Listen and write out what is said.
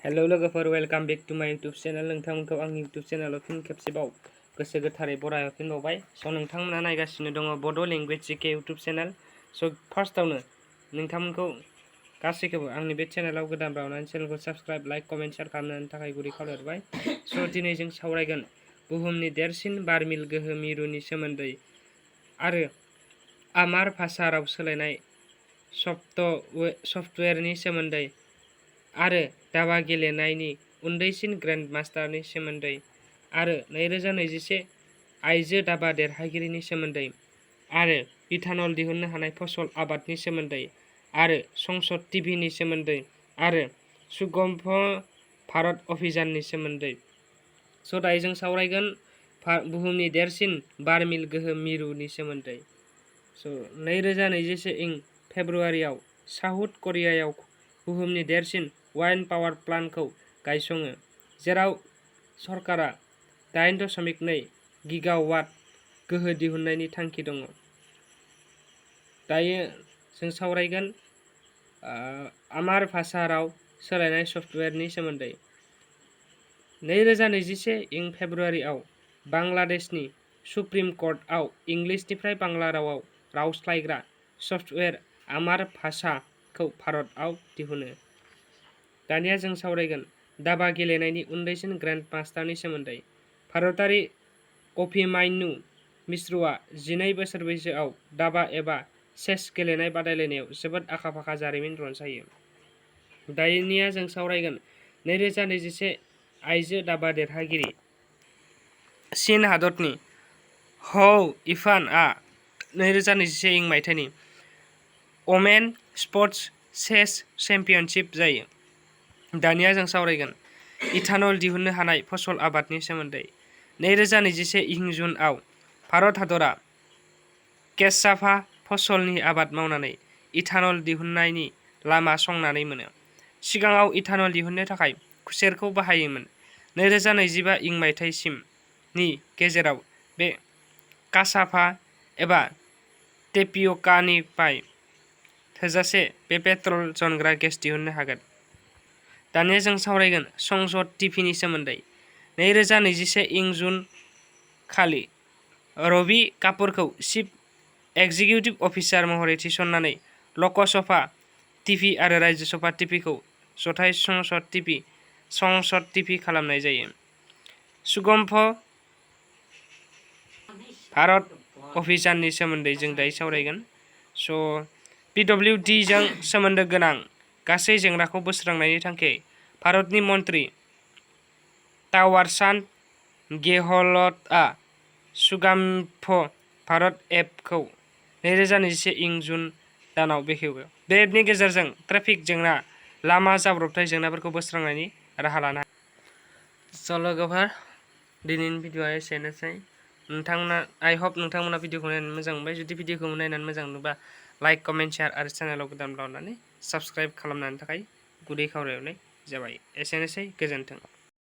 Hello लोगोफोर welcome back to माय YouTube channel. नोंथांमोनखौ आंनि यूट्यूब चेनेलाव फिन खेबसेबाव गोसो गोथारै बरायहरफिनबावबाय। स' नोंथांमोना नायगासिनो दङ बड' लेंगुवेज जिके यूट्यूब चेनेल। स' फार्स्टआवनो नोंथांमोनखौ गासैखौबो आंनि बे चेनेलाव गोदान बावनानै चेनेलखौ साबस्क्राइब लाइक कमेन्ट शेयार खालामनायनि थाखाय गुरै खावलायहरबाय। स' दिनै जों सावरायगोन बुहुमनि देरसिन बारमिल गोहो मिरुनि सोमोन्दै आरो आमार भाषा राव सोलायनाय सफ्टवेयरनि सोमोन्दै आरो दाबा गेलेनायनि उन्दैसिन ग्रेन्ड मास्टारनि सोमोन्दै आरो 2021 आइजो दाबा देरहागिरिनि सोमोन्दै आरो इथानल दिहुननो हानाय फसल आबादनि सोमोन्दै आरो संसद टिभिनि सोमोन्दै आरो सुगम्भ भारत अभियाननि सोमोन्दै। स' दायो जों सावरायगोन बुहुमनि देरसिन बारमिल गोहो मिरुनि सोमोन्दै। स' 2021 फेब्रुवारियाव साउथ करियायाव बुहुमनि देरसिन वाइन्ड पावार प्लान्टखौ गायसङो, जेराव सरकारा 8.2 गिगावाट गोहो दिहुननायनि थांखि दङ। दायो जों सावरायगोन आमार भाषा राव सोलायनाय सफ्टवेयरनि सोमोन्दै। 2021 फेब्रुवारियाव बांलादेशनि सुप्रिम कर्टआव इंलिसनिफ्राय बांला रावाव रावस्लायग्रा सफ्टवेयर आमार भाषाखौ भारतआव दिहुनो। दानिया जों सावरायगोन दाबा गेलेनायनि उन्दैसिन ग्रेन्ड मास्टारनि सोमोन्दै। भारतारि अभिमान्यु मिश्रआ 12 बोसोर बैसोआव दाबा एबा चेस गेलेनाय बादायलायनायाव जोबोद आखा-फाखा जारिमिन रनसायो। दानिया जों सावरायगोन 2021 आइजो दाबा देरहागिरि। चीन हादरनि हौ इफानआ 2021 मायथाइनि वमेन स्पोर्ट्स चेस चेम्पियनशिप जायो। दानिया जों सावरायगोन इथानल दिहुननो हानाय फसल आबादनि सोमोन्दै। 2021 जुनआव भारत हादरा केसाफा फसलनि आबाद मावनानै इथानल दिहुननायनि लामा संनानै मोनो। सिगाङाव इथानल दिहुननो थाखाय खुसेरखौ बाहायोमोन। 2025 मायथाइसिमनि गेजेराव बे कासाफा एबा टेपिय'कानिफ्राय थोजासे बे पेट्रल जनग्रा गेस दिहुननो हागोन। दानिया जों सावरायगोन संसद टिभिनि सोमोन्दै। 2021 जुन खालि रवि कापुरखौ चिफ एक्जिकिउटिभ अफिसार महरै थिसननानै लकसभा टिभि आरो राज्यसभा टिभिखौ जथाय संसद टिभि खालामनाय जायो। सुगम्भ भारत अभियाननि सोमोन्दै जों दायो सावरायगोन। स' PWD जों सोमोन्दो गोनां गासै जेंनाखौ बोस्रांनायनि थाखाय भारतनि मन्त्रि तावारचान्द गेहलतआ सुगम्भ भारत एपखौ 2021 जुन दानाव बेखेवो। बे एपनि गेजेरजों ट्रेफिक जेंना, लामा जाब्रबथाय जेंनाफोरखौ बोस्रांनायनि राहा लानो हायो। स' लोगोफोर, दिनैनि भिडिअ'आ एसेनोसै। आइ हप नोंथांमोना भिडिअ'खौ नायनानै मोजां मोनबाय। जुदि भिडिअ'खौ नायनानै मोजां मोनोबा लाइक कमेन्ट शेयार आरो चेनेलाव गोदान बावनानै साबस्क्राइब खालामनायनि थाखाय गुरै खावलायहरनाय जाबाय। एसेनोसै, गोजोन्थों।